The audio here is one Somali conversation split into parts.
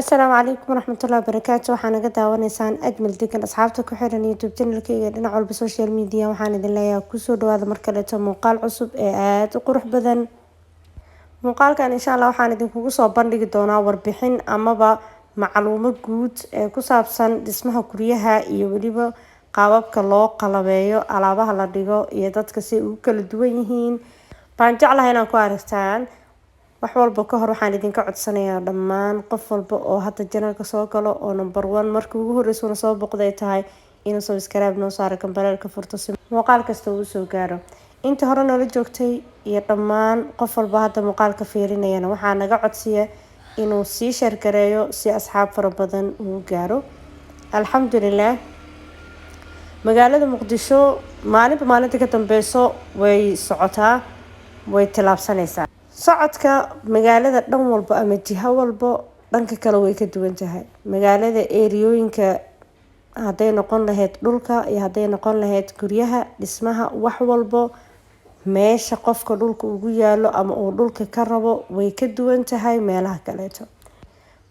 Asalaamu calaykum waraxmatullahi wabarakaatu. Waxaa naga daawanaysaan Ajmal Degan. Asxaabta ku xiran YouTube channelkayga, dhinac walba social media, waxaan idin leeyahay kusoo dhawaada mar kaleeto muuqaal cusub ee aada u qurux badan. Muuqaalkan, insha Allah, waxaan idinkugu soo bandhigi doonaa warbixin amaba macluumo guud ee ku saabsan dhismaha guryaha iyo weliba qaababka loo qalabeeyo, alaabaha la dhigo iyo dadka si ay ugu kala duwan yihiin baan jeclahay inaan ku aragtaan. Wax walba ka hor, waxaan idinka codsanayaa dhammaan qof walba oo hadda channelka soo galo oo number one markii ugu horreysuna soo boqday tahay inuu subscribe noo saaro, gambaleelka furto, si muuqaal kasta uu usoo gaaro. Inta hore noola joogtay iyo dhammaan qof walba hadda muuqaalka fiirinayana, waxaa naga codsiya inuu sii share gareeyo si asxaab fara badan uu gaaro. Alxamdulilah, magaalada Muqdisho maalinba maalinta ka dambeyso way socotaa, way tilaabsanaysaa. Socodka magaalada dhan walba ama jiho walbo dhanka kale way ka duwan tahay. Magaalada eeriyooyinka, hadday noqon lahayd dhulka iyo hadday noqon lahayd guryaha dhismaha, wax walbo meesha qofka dhulka ugu yaalo ama uu dhulka ka rabo way ka duwan tahay meelaha kaleeto.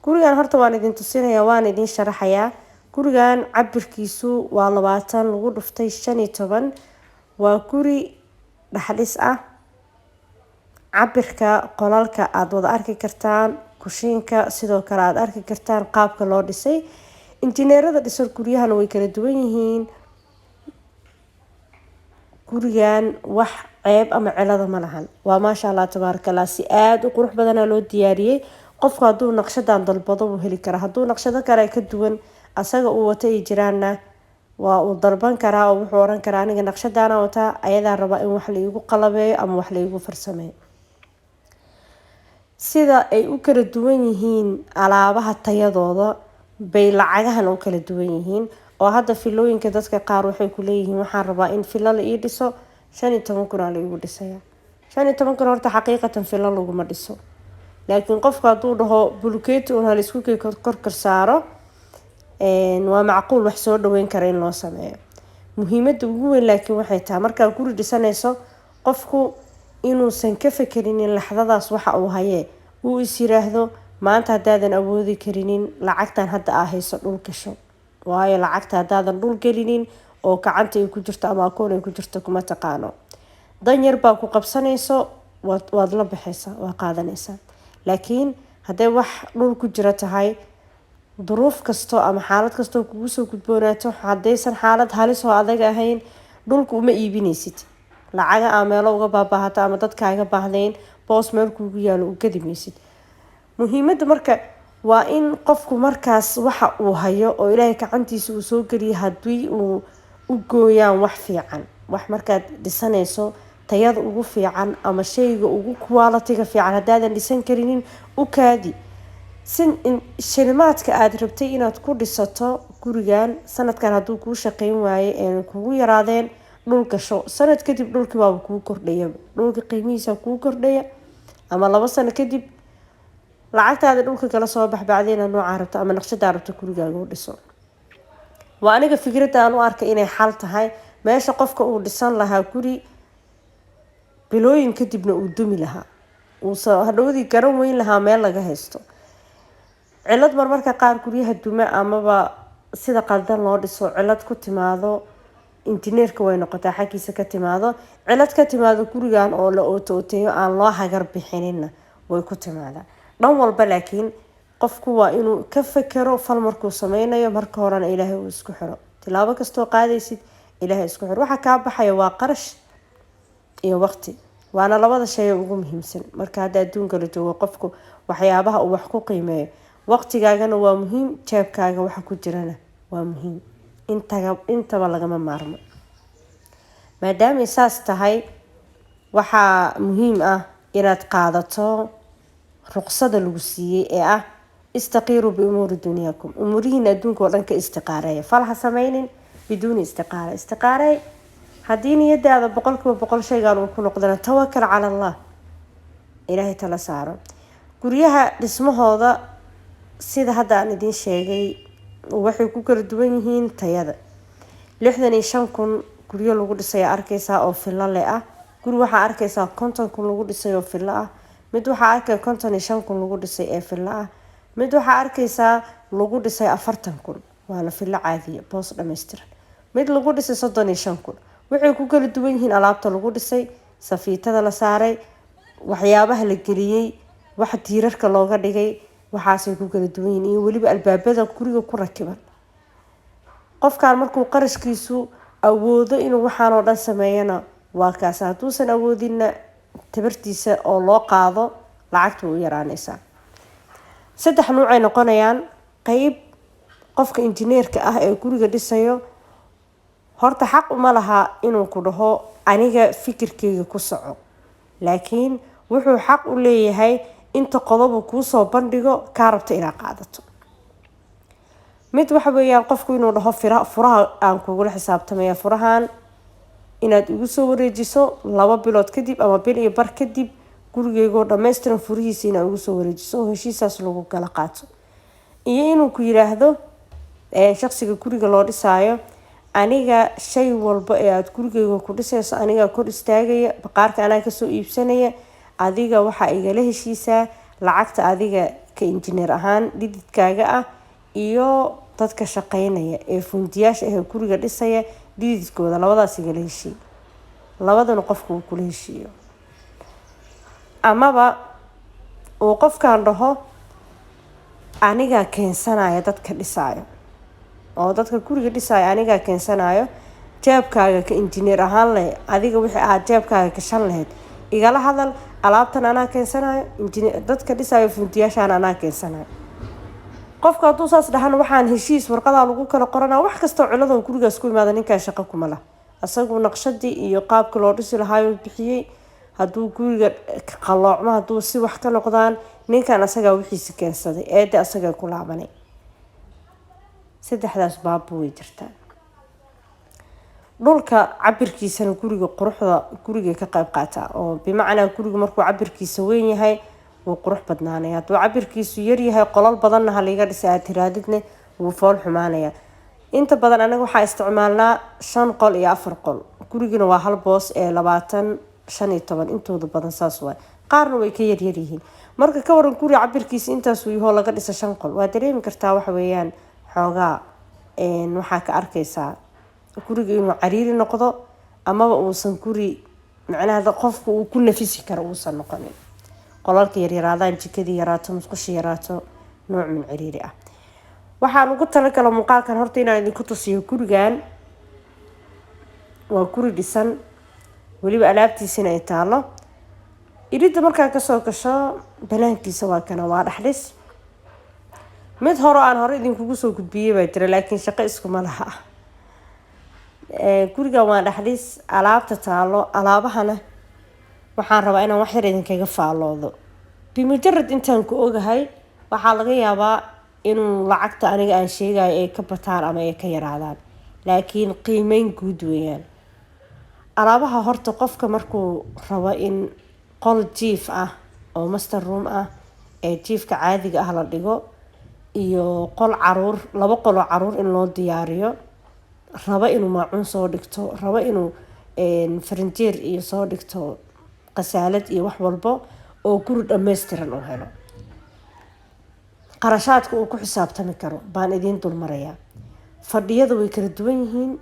Gurigan horta waan idin tusinaya, waan idin sharaxayaa. Gurigan cabirkiisu waa 20 lagu dhuftay 15. Waa guri dhexdhis ah. Cabirka qolalka aada wada arki kartaan, kushiinka sidoo kale aada arki kartaan, qaabka loo dhisay. Injineerada dhisan guryahana way kala duwan yihiin. Gurigan wax ceeb ama cilada ma lahan, waa maasha Allah, tabaaraka Allah. Si aada u qurux badanaa loo diyaariyey. Qofku hadduu naqshadan dalbado, wuu heli karaa. Hadduu naqshado kale ka duwan asaga uu wata ay jiraanna, waa uu dalban karaa oo wuxuu oran karaa: "Aniga naqshadaana wataa, ayadaa rabaa in wax la iigu qalabeeyo ama wax la iigu farsameeyo." Sida ay u kala duwan yihiin alaabaha tayadooda bay lacagahan u kala duwan yihiin. Oo hadda filooyinka dadka qaar waxay ku leeyihiin: "Waxaan rabaa in filo la ii dhiso, 15,000 aa la igu dhisaya." 15,000 horta xaqiiqatan filo laguma dhiso, laakiin qofku hadduu dhaho bulkeeti un halaisku korkor saaro, waa macquul wax soo dhaweyn kara in loo sameeyo. Muhiimada ugu weyn laakiin waxay tahay, markaa guri dhisanayso, qofku inuusan ka fekerinin laxdadaas waxa uu hayee, uu is yiraahdo: maanta haddaadan awoodi karinin lacagtan hadda aa hayso, dhul gasho. Waayo, lacagta haddaadan dhul gelinin oo gacanta ay ku jirto ama akoon ay ku jirto, kuma taqaano, dan yar baa ku qabsanayso, waad la baxaysaa, waa qaadanaysaa. Laakiin hadday wax dhul ku jiro tahay, duruuf kasto ama xaalad kastoo kugu soo gudboonaato, haddaysan xaalad halis oo adag ahayn, dhulka uma iibinaysid lacaga aa meelo uga baabaahato ama dadkaaga baahdayn. Boos meel kuugu yaalo u gadi maysid. Muhiimadda marka waa in qofku markaas waxa uu hayo oo Ilaahay gacantiisa uu soo geliyay haddii uu u gooyaan wax fiican. Wax markaad dhisanayso, tayada ugu fiican ama shayga ugu quality-ga fiican haddaadan dhisan karinin, u kaadi. Shilimaadka aada rabtay inaad ku dhisato gurigan sanadkan hadduu kuu shaqeyn waaye ee kugu yaraadeen, dhul gasho. Sanad kadib dhulkii baaba kuu kordhaya, dhulka qiimihiisa kuu kordhaya, ama 2 sano kadib lacagtaada dhulka kala soo baxbacdayna noocaa rabto ama naqshadaa rabto gurigaaga u dhiso. Waa aniga fikradda aan u arkay inay xal tahay meesha qofka uu dhisan lahaa guri bilooyin kadibna uu dumi lahaa, uusa hadhowdii garan weyn lahaa meel laga haysto. Cilad marmarka qaar guryaha duma amaba sida qaldan loo dhiso, cilad ku timaado injineerka way noqotaa, xaggiisa ka timaado. Cilad ka timaado gurigan oo la ootooteeyo, aan loo hagar bixinina, way ku timaadaa dhan walba. Laakiin qofku waa inuu ka fekero fal markuu sameynayo, marka horena Ilaahay uu isku xiro. Tilaabo kastoo qaadaysid, Ilaahay isku xiro. Waxa kaa baxaya waa qarash iyo waqti, waana labada shay ugu muhiimsan marka hadda adduunka la joogo. Qofku waxyaabaha uu wax ku qiimeeyo, waqtigaagana waa muhiim, jeebkaaga waxa ku jirana waa muhiim. Intaga intaba lagama maarmo. Maadaamay saas tahay, waxaa muhiim ah inaad qaadato ruqsada lagu siiyey ee ah: "Istakhiiruu biumuuri dunyaakum." Umuurihiina adduunka oo dhan ka istiqaareeya. Fal ha sameynin biduuni istiqaara. Istiqaarey. Haddii niyadaada 100% shaygan uu ku noqdana, tawakal cala Allah, Ilaahay tala saaro. Guryaha dhismahooda, sida hadda aan idiin sheegay, waxay ku kala duwan yihiin tayada. 65,000 guryo lagu dhisay arkeysaa oo fillo le ah. Guri waxaa arkeysaa 50,000 lagu dhisay oo fillo ah. Mid waxaa arkaya 55,000 lagu dhisay ee fillo ah. Mid waxaa arkaysaa lagu dhisay 40,000, waana fillo caadiya, boos dhammaystiran. Mid lagu dhisay 35,000. Waxay ku kala duwan yihiin alaabta lagu dhisay, safiitada la saaray, waxyaabaha la geliyey, waxa tiirarka looga dhigay, waxaasay ku kala duwan yihiin, iyo weliba albaabada guriga ku rakiban. Qofkan markuu qarashkiisu awoodo inuu waxaan oo dhan sameeyana waa kaas. Hadduusan awoodinna, tabartiisa oo loo qaado lacagta way u yaraaneysaa. Saddex nuuc ay noqonayaan. Qeyb, qofka injineerka ah ee guriga dhisayo horta xaq uma laha inuu ku dhaho "aniga fikirkeyga ku soco", laakiin wuxuu xaq u leeyahay inta qodobu kuusoo bandhigo kaa rabto inaad qaadato. Mid waxa weeyaan qofku inuu dhaho furaha aan kugula xisaabtamaya, furahan inaad igu soo wareejiso 2 bilood kadib ama bil iyo bar kadib, gurigeygoo dhammaystiran furihiisa inaad igu soo wareejiso, oo heshiisaas lagu kala qaato. Iyo inuu ku yiraahdo shaqsiga guriga loo dhisaayo: "Aniga shay walba ee aada gurigeyga ku dhisayso anigaa kor istaagaya, baqaarka anaa kasoo iibsanaya. Adiga waxaa igala heshiisaa lacagta, adiga ka injineer ahaan dhididkaaga ah iyo dadka shaqeynaya ee fundiyaasha ah ee guriga dhisaya dhididkooda, labadaas igala heshiiy." Labadana qofka uu kula heshiiyo. Amaba uu qofkan dhaho: "Anigaa keensanaya dadka dhisaayo, oo dadka guriga dhisaayo anigaa keensanayo. Jeebkaaga ka injineer ahaan leh, adiga wixii aad jeebkaaga gashan lahayd igala hadal. Alaabtan anaa keensanayo, dadka dhisaayo fundiyaashaan anaa keensanayo." Qofka hadduu saas dhahana, waxaan heshiis warqadaa lagu kala qoranaa. Wax kastoo cilado gurigaas ku imaada ninkaa shaqo kuma lah. Asagu naqshadii iyo qaabkii loo dhisi lahaayo bixiyey. Hadduu guriga qaloocmo, hadduu si wax ka noqdaan, ninkan asagaa wixiisi keensaday, eedda asagaa ku laabanay. Saddexdaas baabba way jirtaa. Dhulka cabirkiisana guriga quruxda guriga ka qayb qaataa, oo bimacnaa guriga markuu cabirkiisa weyn yahay wuu qurux badnaanaya. Hadduu cabirkiisu yaryahay, qolal badanna haliga dhisa aad tiraadidne, wuu fool xumaanaya. Inta badan anaga waxaa isticmaalnaa shan qol iyo afar qol, guriguna waa hal boos ee 20 15 intooda badan saas waay. Qaarna way ka yaryaryihiin. Marka ka waran guri cabirkiisa intaasuu yahoo laga dhisa shan qol? Waa dareemi kartaa. Waxa weeyaan xoogaa waxaa ka arkaysaa guriga inuu cariiri noqdo, amaba uusan guri macnaha qofku uu ku nafisi karo uusan noqonin. Qolalka yaryaraadaan, jikadii yaraato, musqusha yaraato, nooc min ciriiri ah. Waxaan ugu talagala muuqaalkan horta inaan idinku tusiyo gurigan. Waa guri dhisan, weliba alaabtiisina ay taalo. Iridda markaa kasoo gasho, banaankiisa waa kana, waa dhexdhis. Mid hore aan hore idinkugu soo gudbiyey baa jira, laakiin shaqo iskuma laha. Gurigan waa dhexdhis, alaabta taalo. Alaabahana waxaan rabaa inaan wax yar idinkaga faaloodo. Bimujarad intaan ku ogahay, waxaa laga yaabaa inuu lacagta aniga aan sheegayo ay ka bataan ama ay ka yaraadaan, laakiin qiimeyn guud weeyaan. Alaabaha horta, qofka markuu rabo in qol jiif ah oo master room ah ee jiifka caadiga ah la dhigo iyo qol caruur, laba qol oo caruur in loo diyaariyo rabo, inuu maacuun soo dhigto rabo, inuu farinjeer iyo soo dhigto, qasaalad iyo wax walbo oo guri dhammaystiran uu helo, qarashaadka uu ku xisaabtami karo baan idiin dulmarayaa. Fadhiyada way kala duwan yihiin.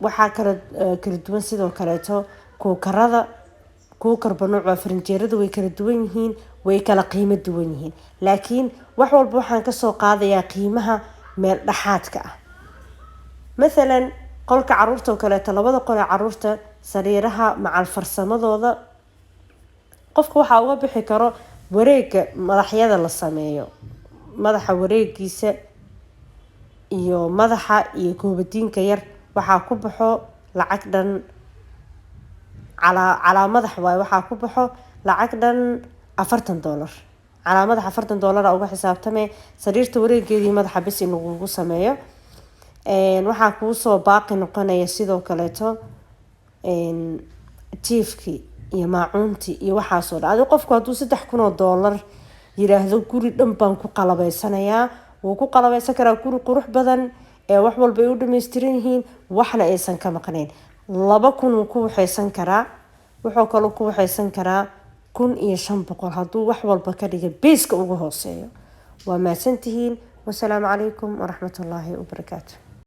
Waxaa kala duwan sidoo kaleeto kuukarada, kuukarba nooc waa. Farinjeerada way kala duwan yihiin, way kala qiimo duwan yihiin, laakiin wax walba waxaan kasoo qaadayaa qiimaha meel dhexaadka ah. Mathalan qolka caruurta oo kaleeto, labada qol ee caruurta, sariiraha macal farsamadooda, qofka waxaa uga bixi karo wareega madaxyada la sameeyo, madaxa wareegiisa iyo madaxa iyo koobadiinka yar, waxaa ku baxo lacag dhan calaa madax waaye. Waxaa ku baxo lacag dhan $40. Calaa madax $40 uga xisaabtame sariirta wareegeedii madaxa bes in lagugu sameeyo. Waxaa kuusoo baaqi noqonaya sidoo kaleeto jiifkii iyo maacuuntii iyo waxaasoo dhan. Adi qofku hadduu $3,000 yiraahdo guri dhan baan ku qalabeysanayaa, wuu ku qalabeysan karaa guri qurux badan ee wax walba ay u dhameystiran yihiin, waxna aysan ka maqnayn. 2,000 wuu ku waxeysan karaa. Wuxuu kaloo ku waxeysan karaa 1,500 hadduu wax walba ka dhiga beeska ugu hooseeyo. Waa mahadsantihiin. Wasalaamu calaykum waraxmatullaahi wabarakaatu.